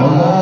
Wa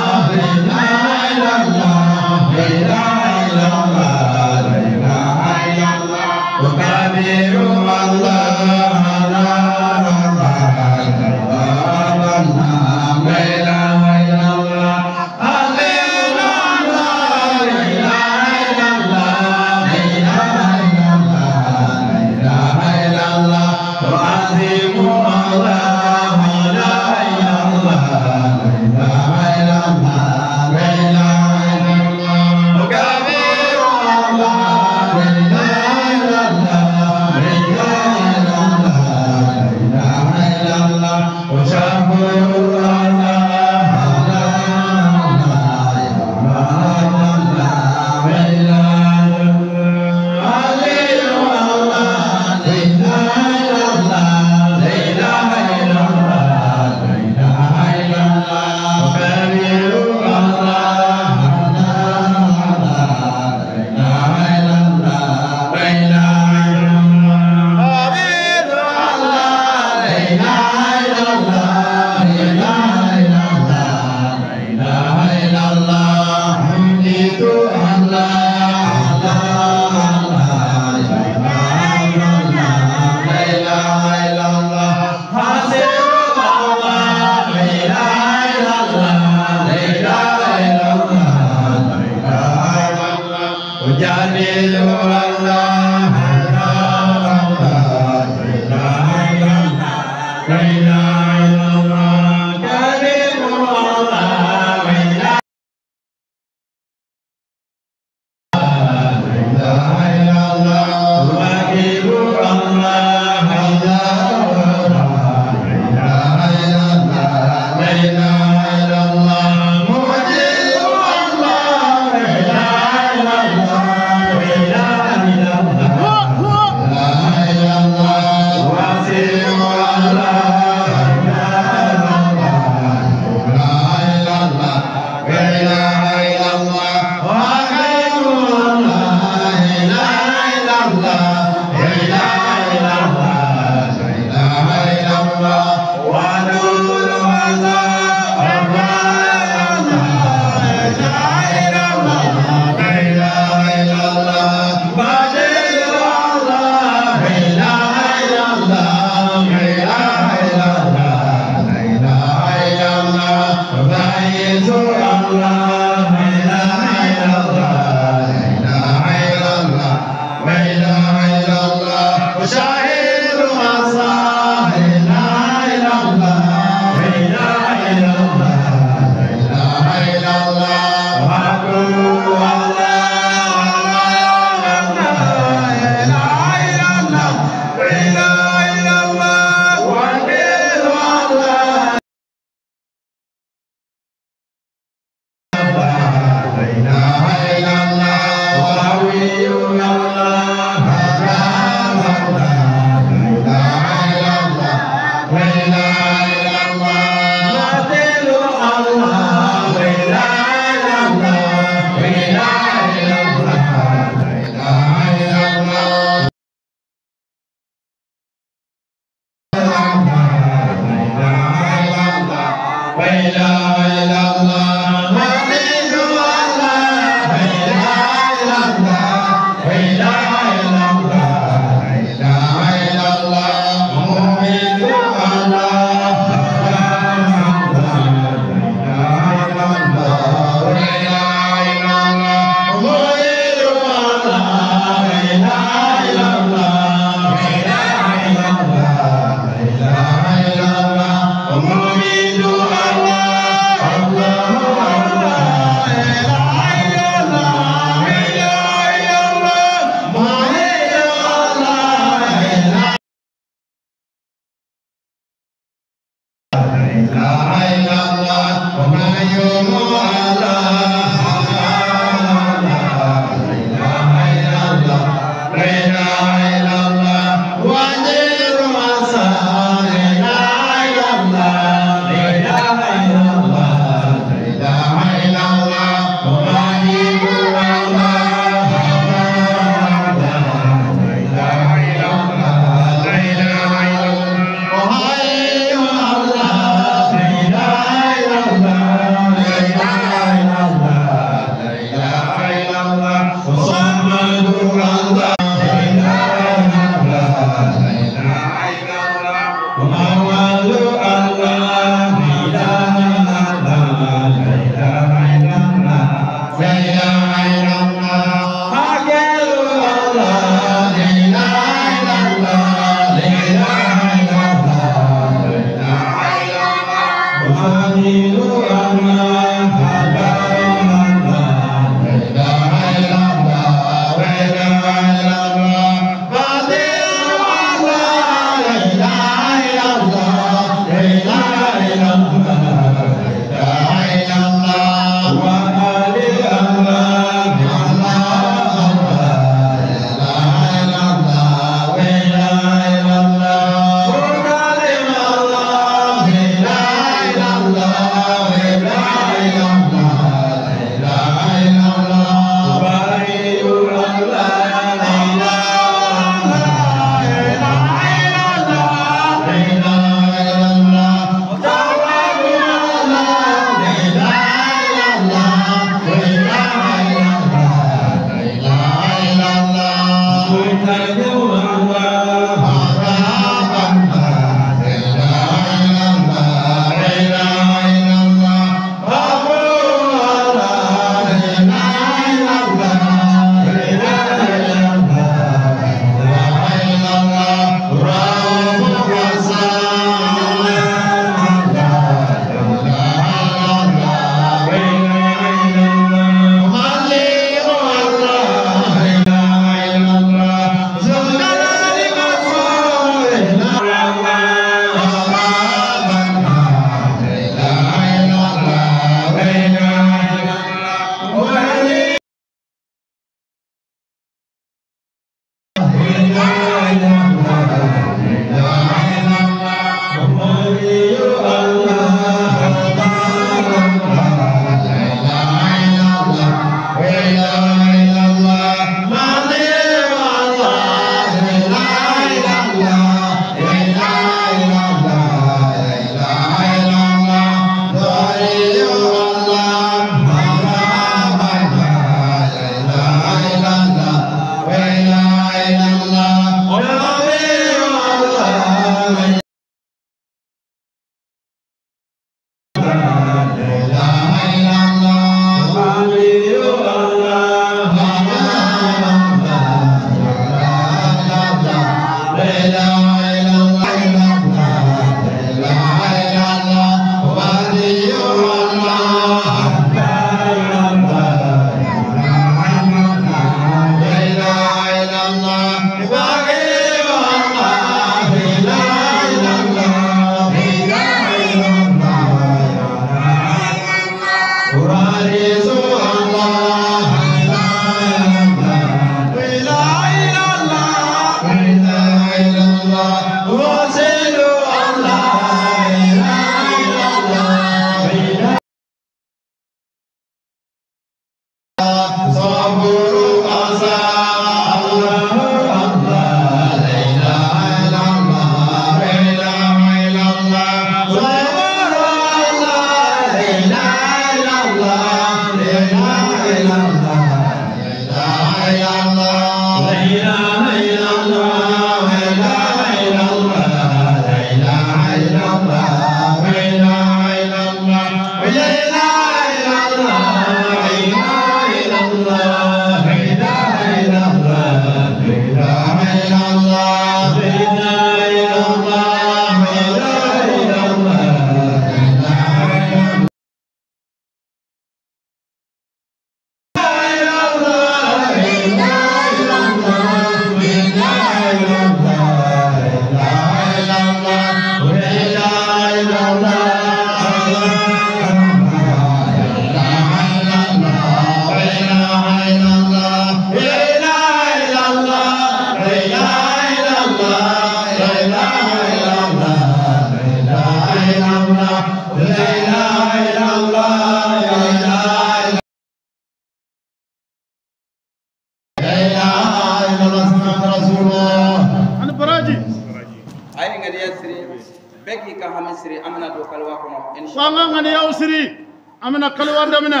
Amina kalwa damina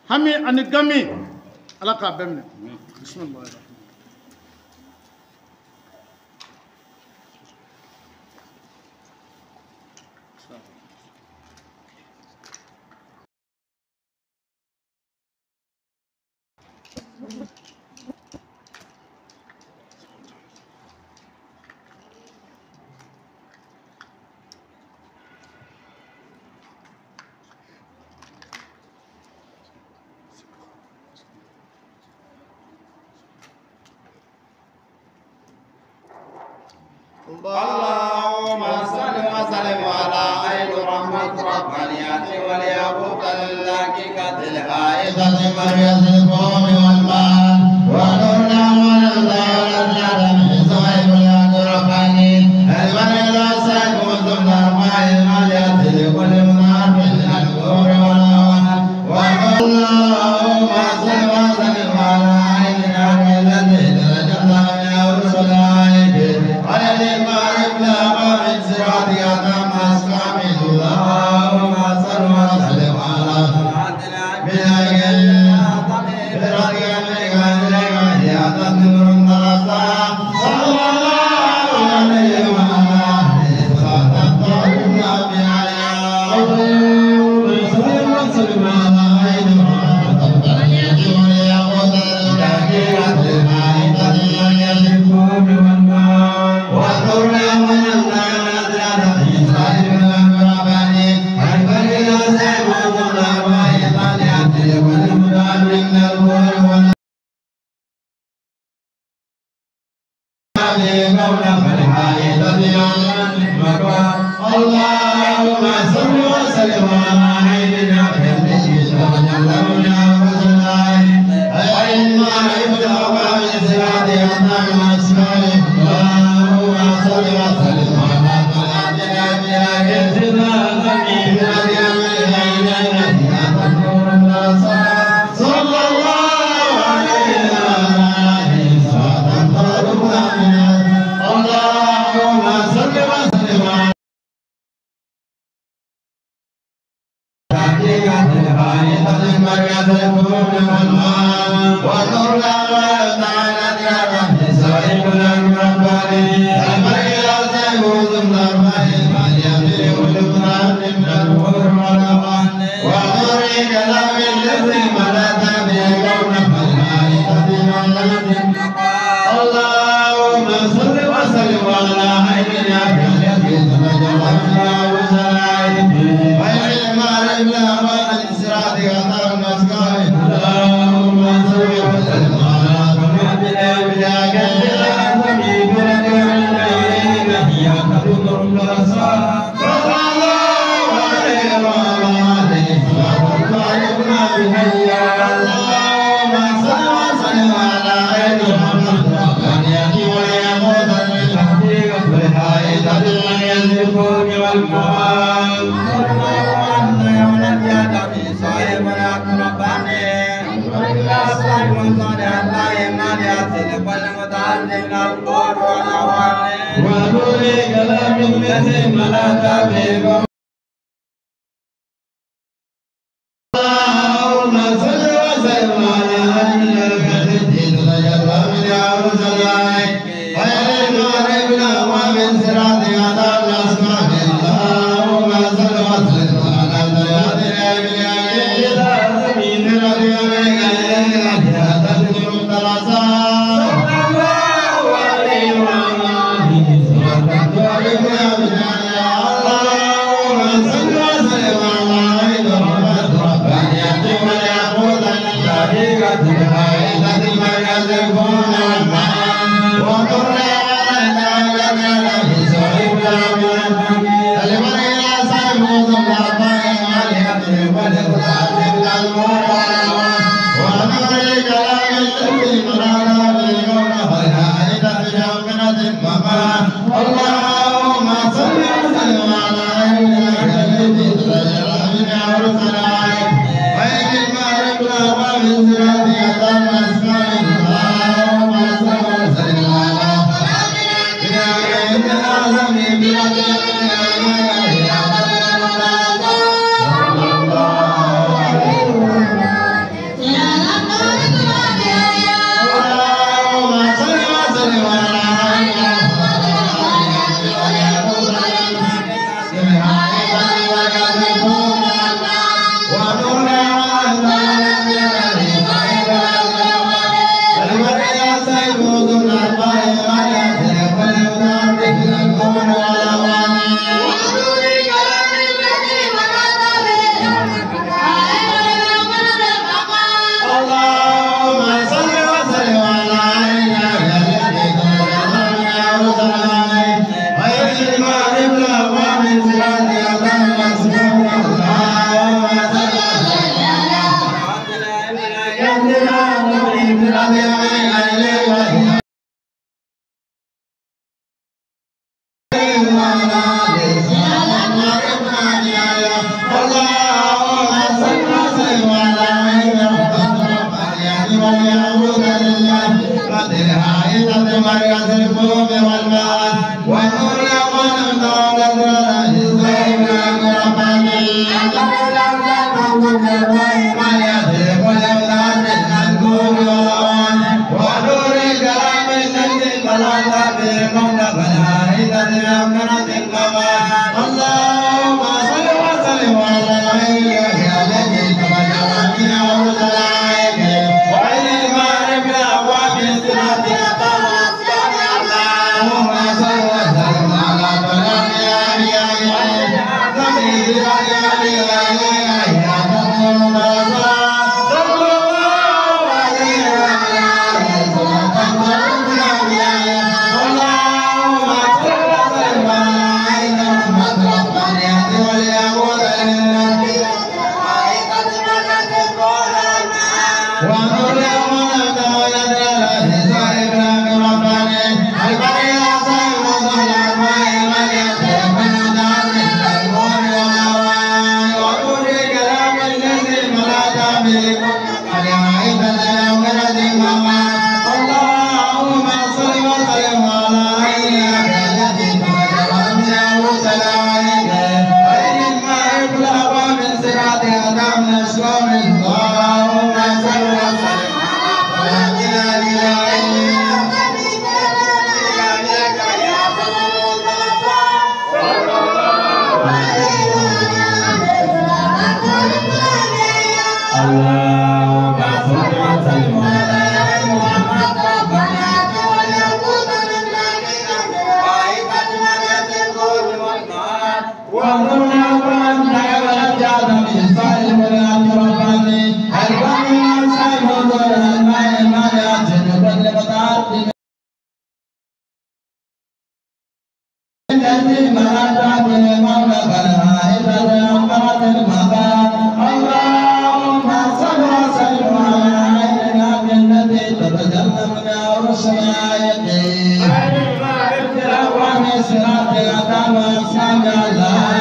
hami ani gami ala ka bemne bismillah. اللهم صل وسلم على عين رحمة ربانية وليابوت الحقيقة الحائطة مريض القوم والمال ونورنا ونرضى من صاحب اليد رباني المريض السيف ضمن أرباع المالية لكل منار من الكفر والهوى. اللهم صل وسلم على عين الذي تجلى من رسل اللهم صل وسلم على عيننا والمال ونور كلام الذي ملأت به. اللهم صل وسلم على الذي تجلى من عرسك خير المعرفنا ومن صراط عذاب الأسماء. اللهم صل وسلم على سيدنا اللهم صل وسلم على الذي تجلى من عرسك خير المعرفة ومن صراط عذاب الأسماء. اللهم صل وسلم على اللهم صل وسلم على الذي تجلى من عرسك وعلى المعرفة ومن صراط اللهم صل وسلم على اللهم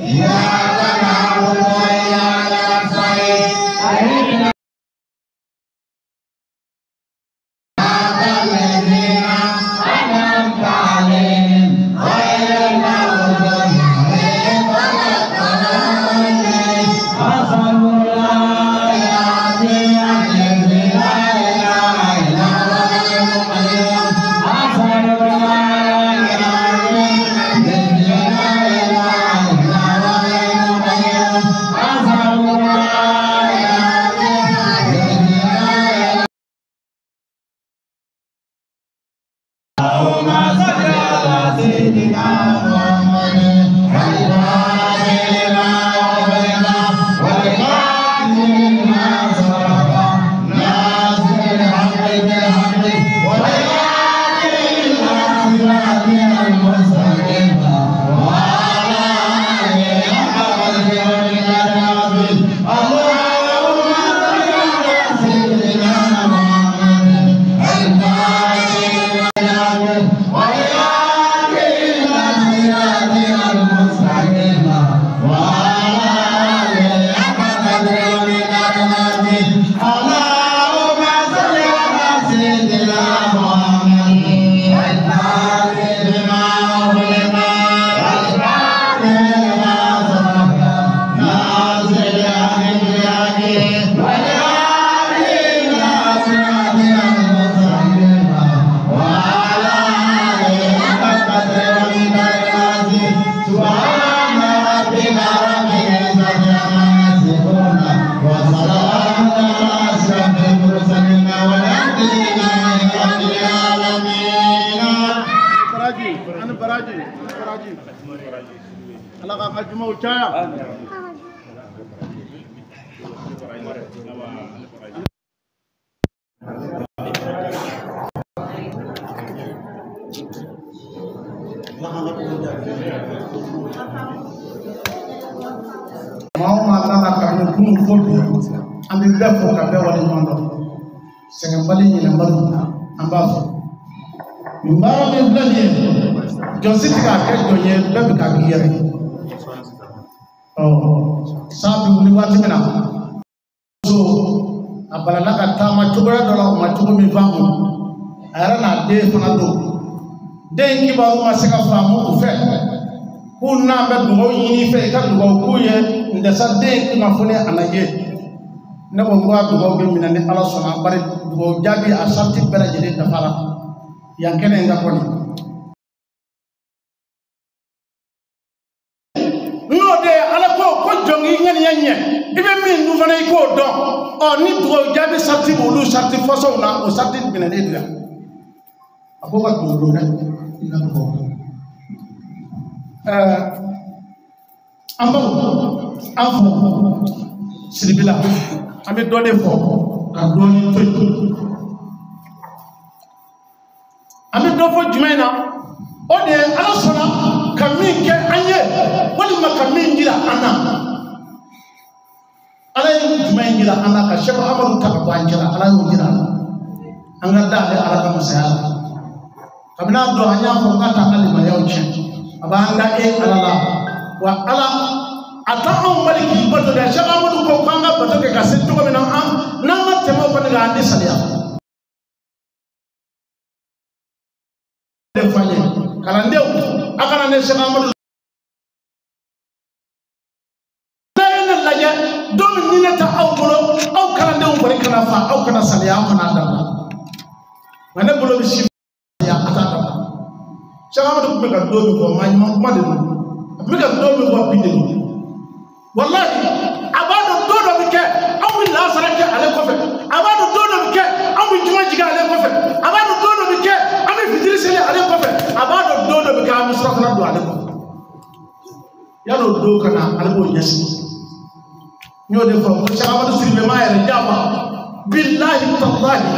إياك نعبد وإياك baraji. Ala k'an ka jumaw caya. Maa o maa nana kabini kunun fo bi, an bɛ bɛɛ fo ka bɛɛ waleɲuman dɔn. Sɛgɛnbali ɲinɛbali an b'a fɔ. Nin baara min filɛ nin ye, jɔn si tɛ k'a kɛ jɔn ye, bɛɛ bɛ k'a k'i yɛrɛ ye. Ɔ san bɛ wuli waati min na, muso a balala ka taama cogoya dɔ la, o ma cogo min faamu, a yɛrɛ n'a den fana don. Den kibaru ma se ka faamu u fɛ. K'u n'an bɛ dugawu ɲini i fɛ, i ka dugawu k'u ye, n dɛsɛ den kunnafoni a na ye. Ne ko n ko a dugawu bɛ minɛ ni Ala sɔnna, bari dugawu jaabi a sarati bɛɛ lajɛlen dafara yan kɛnɛ in ka kɔni. N'o de ye Ala ko ko jɔn k'i ŋaniya ɲɛ, i bɛ min dun fana i k'o dɔn. Ɔ ni dugawu jaabi sarati b'olu sarati fɔsɔnw na, o sarati minɛnen don yan. A ko ka dugawu don dɛ, i ka dugawu kɛ. An baw an fɔ Sidibe la, an bɛ dɔ de fɔ ka dɔɔnin to yen. An bɛ dɔ fɔ jumɛn na? O de ye Ala sɔnna ka min kɛ an ye, walima ka min jira an na. Ala ye jumɛn jira an na? Ka Sɛki Amadu ta ka bɔ an cɛla, Ala y'o jira an na. An ka da ale Ala ka masaya la. Kabini a don an y'a fɔ k'a t'an ka limaniyaw tiɲɛ. A b'an da e Ala la. Wa Ala a t'anw bali k'i bato dɛ. Sɛki Amadu ko k'an ka bato kɛ ka se cogo min na, an n'an ma tɛmɛ o kɔni kan, an tɛ saliya. De fɔ an ye kalandenw, a kana ne Sɛki Amadu n'a ye ne lajɛ don min ni ne tɛ aw bolo, aw kalandenw kɔni kana fa, aw kana saliya, aw kana dabila. Nka ne bolo bɛ si a t'a dabila. Sɛki Amadu tun bɛ ka don min fɔ, maa ɲuman kuma de don. A tun bɛ ka don min fɔ bi de don. Walahi a b'a dɔn don dɔ bɛ kɛ anw bɛ lansara kɛ ale kɔfɛ. A b'a dɔn don dɔ bɛ kɛ anw bɛ juma jigin ale kɔfɛ. A b'a dɔn don dɔ bɛ kɛ an bɛ fitiri seli ale kɔfɛ. A b'a dɔn don dɔ bɛ kɛ an bɛ surafana don ale kɔfɛ. Yan'o don ka na, ale b'o ɲɛsigi. N y'o de fɔ ko Sɛki Amadu Sidibe m'a yɛrɛ janfa. Bilahi talahi,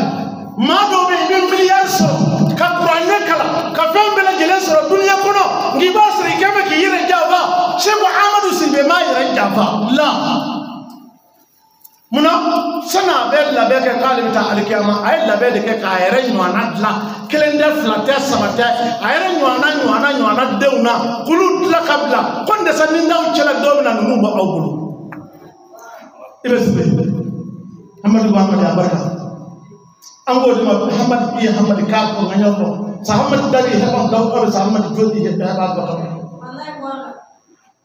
maa dɔw bɛ yen, i bɛ miliyari sɔrɔ ka kuranɛ kalan ka fɛn bɛɛ lajɛlen sɔrɔ duniya kɔnɔ, nka i b'a sɔrɔ i kɛ bɛ k'i yɛrɛ janfa. Sɛki Amadu Sidibe m'a yɛrɛ janfa la. Munna sani a bɛ labɛn kɛ k'ale bɛ taa alikiyama, a ye labɛn de kɛ k'a yɛrɛ ɲɔgɔnna dilan. Kelen tɛ, fila tɛ, saba tɛ, a yɛrɛ ɲɔgɔnna denw na k'olu dilan ka bila ko n dɛsɛ ni n'aw cɛla don min na, ninnu b'aw bolo. I bɛ sigi Hamadu b'a a barika. An k'o de ma Hamadu i ye Hamadu k'a kɔ ŋaɲa kɔ sa Hamadu dari hɛbɛ daw kɔ sa Hamadu joli hɛbɛ b'a dɔ.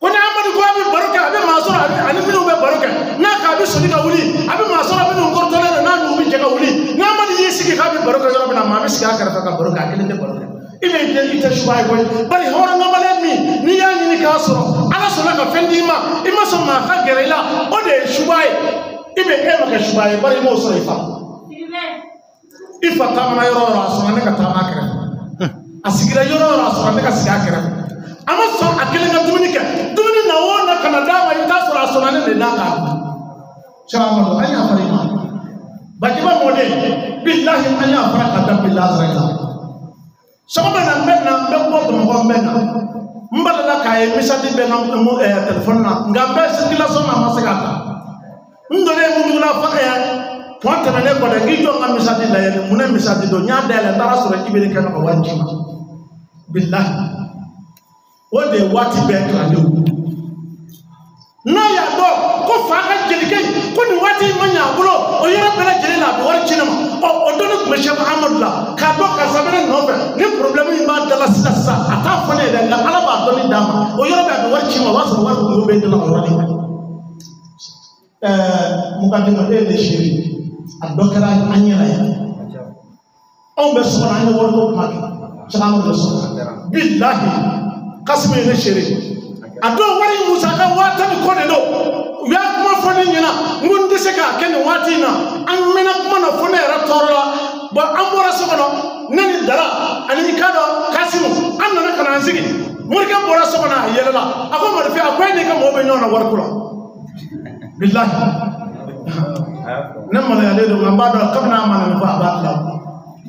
Ko ni Amadu ko a bɛ baro kɛ, a bɛ maa sɔrɔ ani minnu bɛ baro kɛ, n'a k'a bɛ soli ka wuli, a bɛ maa sɔrɔ minnu kɔrɔtɔlen don, n'a n'u bɛ jɛ ka wuli. Ni Amadu y'i sigi k'a bɛ baro kɛ yɔrɔ min na, maa bɛ sigi a kɛrɛfɛ ka baro kɛ, a kelen tɛ baro kɛ. I bɛ i tɛ suba ye koyi. Bari hɔrɔnkamalen min n'i y'a ɲini k'a sɔrɔ, Ala sɔnna ka fɛn d'i ma, i ma sɔn maa ka gɛrɛ i la, o de ye suba ye. I bɛ e ma kɛ suba ye, bari i m'o sɔrɔ i fa. I fa taamana yɔrɔ o yɔrɔ, a sɔnna ne ka taama a kɛrɛfɛ. A sigira yɔrɔ o yɔrɔ, a sɔnna ne ka sigi a kɛrɛfɛ. A ma sɔn a kelen ka dumuni kɛ, dumuni na o na ka na d'a ma, i bɛ taa sɔrɔ a sɔnna ne de n'a k'a dun. Sɛki Amadu, an y'a fara i ma. Bajiba mɔden, bilahi an y'a fara ka da bilahi la. Sɔgɔma na n bɛ na, n bɛ bɔ Bamakɔ, n bɛ na. N balala k'a ye misali bɛ n ka telefɔni na, nka n bɛ circulation na, n ma se k'a ta. N donnen Mutugula fa pɔn tɛmɛnen kɔ dɛ, k'i jɔ n ka misali lajɛ, mun ne misali don, n y'a dayɛlɛ, n taara sɔrɔ i bɛ ne kɛ ka wari ci ma. Bilahi. O de ye waati bɛɛ kalandenw. N'a y'a dɔn ko fa ka jelikɛ ko nin waati in ma ɲɛ a bolo, o yɔrɔ bɛɛ lajɛlen na a bɛ wari ci ne ma. Ɔ o dɔnni tun bɛ Sɛki Amadu la k'a dɔn karisa bɛ ne nɔfɛ, ni problème in b'a da la sisan sisan, a t'a fɔ ne ye dɛ, nka Ala b'a dɔnni d'a ma. O yɔrɔ bɛɛ a bɛ wari ci ma, o b'a sɔrɔ wari kungo bɛ ne la o yɔrɔnin bɛɛ. Mukadima e ye ne seere, a dɔ kɛra an ɲɛna yan. Anw bɛ so kɔnɔ, an ye wariko kuma kɛ. Sɛki Amadu bɛ so kɔnɔ. Bilahi. Kasimu ye ne seere. A dɔw wari musaka 10,000 ni kɔ de don. U y'a kuma fɔ ne ɲɛna, n ko n tɛ se k'a kɛ nin waati in na. An mɛnna kuma na fo ne yɛrɛ tɔɔrɔ la. Bɔn an bɔra so kɔnɔ, ne ni Dara ani i k'a dɔn Kasimu, an nana ka na an sigi. Morikɛ bɔra so kɔnɔ a yɛlɛla a ko Marifin a ko e n'i ka mɔgɔw bɛ ɲɔgɔn na wariko la bilahi ne maloyalen don nka n b'a dɔn kabini a ma na nin fɔ a b'a dilan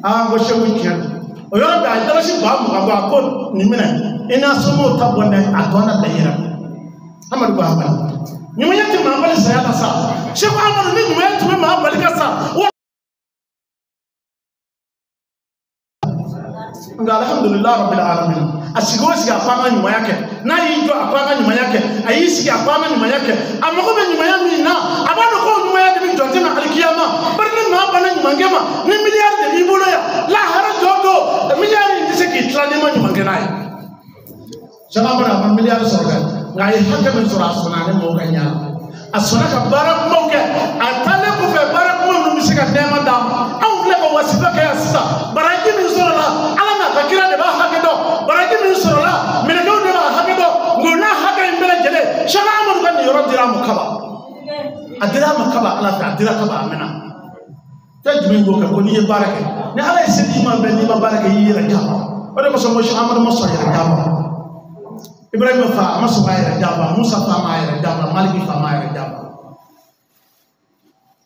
aa n ko Seku tiɲɛ don o yɔrɔ bɛɛ a ye dalasi 20,000 bɔ a ko nin minɛ i n'a somɔgɔw ta bɔ dɛ a tɔ na bila i yɛrɛ Amadu ko a bali ɲumanya tɛ maa bali saya la sa Seku Amadu ni ɲumanya tun bɛ maa bali ka sa nka alhamdulilayi rabbil alamin a sigi o sigi a ko an ka ɲumanya kɛ n'a y'i jɔ a ko an ka ɲumanya kɛ a y'i sigi a ko an ka ɲumanya kɛ a mago bɛ ɲumanya min na a b'a dɔn k'o ɲumanya de bɛ jɔ tɛ na alikiyama bari ni maa banna ɲumankɛ ma ni miliyari de b'i bolo yan lahara jɔ don miliyari in tɛ se k'i tila n'i ma ɲumankɛ n'a ye. Sɛbɛn a ma miliyari sɔrɔ dɛ nka a ye hakɛ min sɔrɔ a sɔnna ani mɔgɔw ka ɲa a sɔnna ka baara kumaw kɛ a taalen kɔfɛ baara kuma ninnu bɛ se ka nɛɛma d'a ma anw filɛ ka wasifa kɛ yan sisan baraji min sɔrɔla ala n'a ka kira de b'a hakɛ dɔn baraji min sɔrɔla mɛlɛkɛw de b'a hakɛ dɔn nka n'a hakɛ in bɛɛ lajɛlen Sɛki Amadu ka nin yɔrɔ dira a ma kaba a dira a ma kaba ala fɛ a dira kaba a mɛnna fɛn jumɛn b'o kɛ ko n'i ye baara kɛ ni ala ye se d'i ma bɛɛ n'i ma baara kɛ i y'i yɛrɛ janfa o de kosɔn ko Sɛki Amadu ma sɔn yɛrɛ janfa Ibrahima fa a ma sɔn k'a yɛrɛ janfa Musa fa m'a yɛrɛ janfa Maliki fa m'a yɛrɛ janfa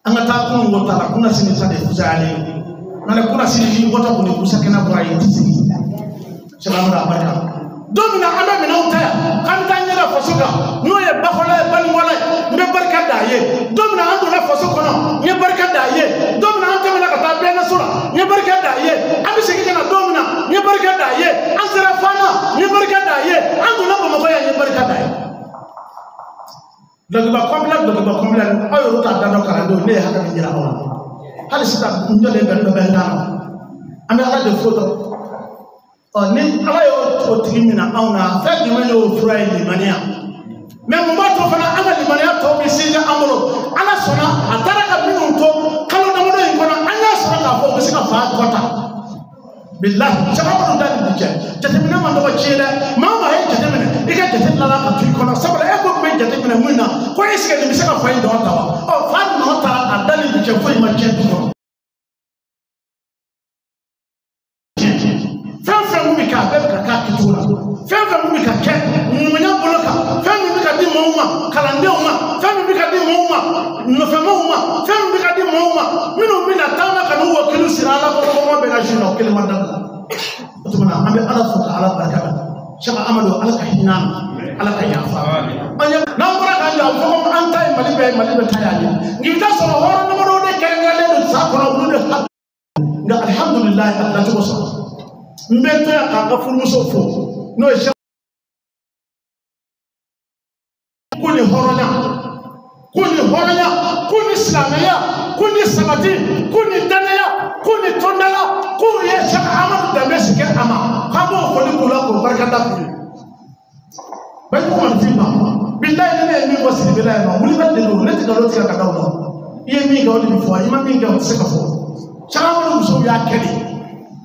an ka taa kunun ko ta la kunna sini ta de fusayalen ye n'o tɛ kunna sini n'i bɔtɔ kun ni kusa kɛnɛ bɔra yen i tɛ segin Sɛki Amadu a barika don min na an bɛ minɛnw ta yan k'an bɛ taa ɲɛda faso kan n'o ye Bakɔla ye Banikɔla ye n bɛ barika d'a ye don min na an donna faso kɔnɔ n ye barika d'a ye don min na an tɛmɛna ka taa bɛnnaso la n ye barika d'a ye an bɛ segin ka na don min na n ye barika d'a ye an sera Fana n ye barika d'a ye an donna Bamakɔ yan n ye barika d'a ye. Dɔkiba kɔnpilɛ aw yɛrɛ t'a da dɔn kalandenw ne ye hakɛ min yira aw la hali sisan n jɔlen bɛ dɔ bɛ n kan na an bɛ ala de fo dɔrɔn ɔ ni ala y'o tigi minɛ anw na fɛn jumɛn y'o fura ye limaniya mɛ mun b'a to fana an ka limaniya tɔ bɛ sinsin an bolo ala sɔnna a taara ka minnu to kalo damadɔ in kɔnɔ an y'a sɔrɔ k'a fɔ u bɛ se ka fa kɔ ta bilahi Sɛki Amadu da ni bi cɛ jateminɛ man dɔgɔ tiɲɛ dɛ maa o maa ye jateminɛ i ka jate tilala ka to i kɔnɔ sabula e ko kun bɛ jateminɛ mun na ko est ce que nin bɛ se ka fa in nɔ ta wa ɔ fa nɔ ta a da ni bi cɛ foyi ma tiɲɛ du kɔnɔ fɛn fɛn mun bɛ kɛ a bɛɛ bɛ ka k'a kɛcogo la fɛn fɛn mun bɛ ka kɛ ɲumanya bolo kan fɛn min bɛ ka di maaw ma kalandenw ma fɛn min bɛ ka di maaw ma nɔfɛmaaw ma fɛn min bɛ ka di maaw ma minnu bɛ na taama ka n'u wakiliw siri ala ko kɔngɔ bɛ na su na o kelen ma dabila o tuma na an bɛ ala fo ka ala barika da Sɛki Amadu ala ka hinɛ an na ala ka yafa an ye n'an bɔra k'an jɔ a bɛ fɔ ko an ta ye Mali bɛɛ ye Mali bɛɛ ta y'ale ye nka i bɛ taa sɔrɔ hɔrɔn damadɔ de kɛrɛnkɛrɛnlen don sa kɔnɔ olu de hakili nka alihamudulilayi a dilancogo sɔrɔ n bɛ to yan k'an ka furumuso fo n'o ye ko ni hɔrɔnya ko ni hɔrɔnya ko ni silamɛya ko ni sabati ko ni danaya ko ni tɔndala k'u ye Sɛki Amadu danbe sigi a ma k'an b'o foli k'u la k'o barika da k'u ye bɛɛ ko man fi ma bilayi ni ne ye min fɔ Sidibela ye ma wuli ka deli o ne tɛ nkalon tigɛ ka da o la i ye min kɛ o de bɛ fɔ i ma min kɛ o tɛ se ka fɔ Sɛki Amadu musow y'a kɛ de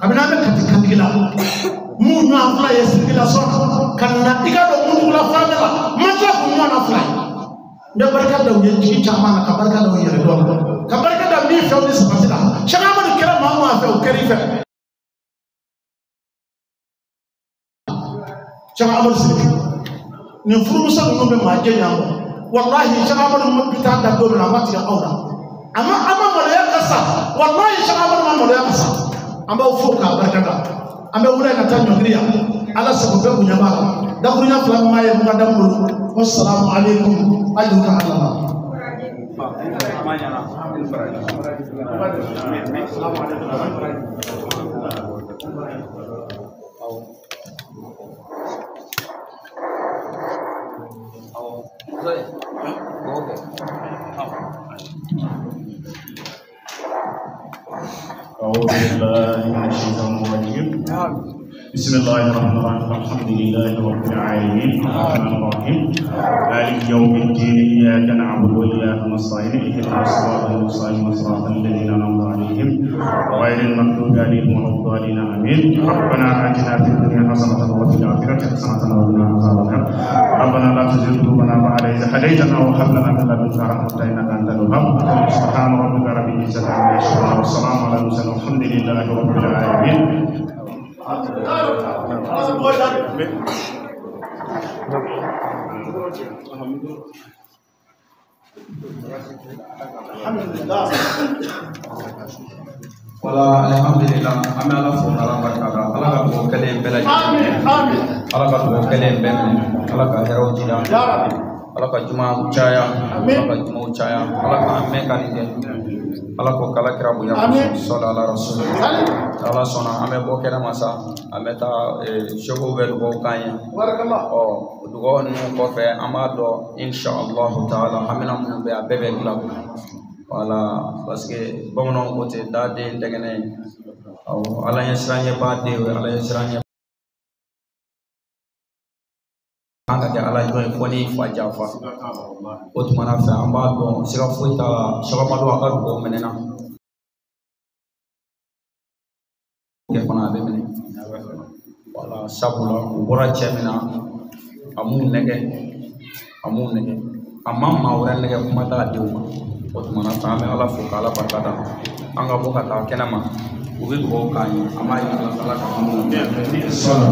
kabini an bɛ Kati kantigi la mun ɲɔgɔn fila ye Sidibela sɔn ka na i ka dɔn mundugula fana la man tila k'u ɲɔgɔn na fila ye n bɛ barika da u ye jigi caman na ka barika da u yɛrɛ dɔn ka barika da min fɛ u ni sabati la Sɛki Amadu kɛra maa o maa fɛ o kɛra i fɛ Sɛki Amadu Sidibe nin furumuso ninnu bɛ maa jɛ ɲan kɔ walahi Sɛki Amadu ma bi taa da don min na a ma tigɛ aw la a ma an ma maloya ka sa walahi Sɛki Amadu ma maloya ka sa an b'aw fo k'a barika da an bɛ wula ka taa ɲɔngiri yan ala sago bɛɛ bonya b'a la dakurunya fila min b'a ye mukadamu bolo wasalamu aleykum ayi ka ala la. أعوذ بالله من الشيطان الرجيم. بسم الله الرحمن الرحيم. الحمد لله رب العالمين الرحمن الرحيم مالك يوم الدين إياك نعبد وإياك نستعين اهدنا الصراط المستقيم صراط الذين أنعمت عليهم غير المغضوب عليهم ولا الضالين آمين. ربنا آتنا في الدنيا حسنة وفي الآخرة حسنة وقنا عذاب النار. ربنا لا تزغ قلوبنا بعد إذ هديتنا وهب لنا من لدنك رحمة إنك أنت الوهاب. سبحان ربك رب العزة عما يصفون والسلام على المرسلين والحمد لله رب العالمين. Alhamdulillah. Wala alhamdulillah an bɛ Ala fo k'Ala barika da Ala ka dugawu kɛlen bɛɛ lajɛlen. Amin amin. Ala ka dugawu kɛlen bɛɛ minɛ. Ala ka hɛrɛw jira. Ya Rabbi. Ala ka jumaw caya. Amin. Ala ka jumaw caya. Ala k'an mɛn ka nin kɛ. Ala k'o k'Ala kira bonya. Amin. Sɔli ala rasul. Sali. Ala sɔnna an bɛ bɔ kɛnɛma sa an bɛ taa sekow bɛ dugawu k'an ye. Barakallah. Ɔ dugawu ninnu kɔfɛ an b'a dɔn inshallah taala hamina minnu bɛ yen a bɛɛ bɛ dilan. Wala parce que bamananw ko ten da den tɛgɛnɛ ye. Awɔ Ala ɲɛ siran ɲɛ b'a den o ye Ala ɲɛ siran ɲɛ. An ka kɛ Ala jɔn ye fo n'i fa janfa. O tuma na fɛ an b'a dɔn siga foyi t'a la Sɛki a ka dugawu minɛna. Kɛ fana a bɛ minɛ. Wala sabula u bɔra cɛ min na a m'u nɛgɛ a m'u nɛgɛ a ma maa wɛrɛ nɛgɛ kuma t'a denw ma. O tuma na fɛ an bɛ Ala fo k'Ala barika da an ka bɔ ka taa kɛnɛ ma u bɛ dugawu k'an ye an b'a ɲini Ala ka minnu sɔrɔ.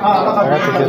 Aba,